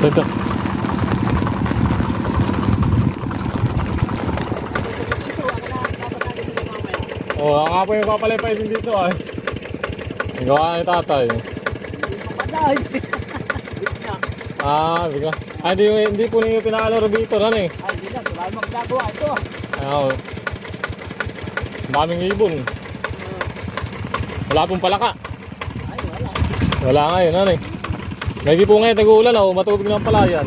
Ito, ito. Ito, ang nakapatali sila mamaya. Oh, ang nga po yung papalaypay din dito ay. Ang gawa ni tatay. Hindi pa patay. Bigla. Ah, bigla. Ay, hindi, hindi po ninyo pinaalaro dito, ano eh. Ay, hindi na. Wala namang ginagawa ito. Ay, oh. Ang daming ibon. Wala pong palaka. Ay, wala. Wala ngayon, ano eh. May po ngayon, tag-uulan, oh. Matubig ng palayan.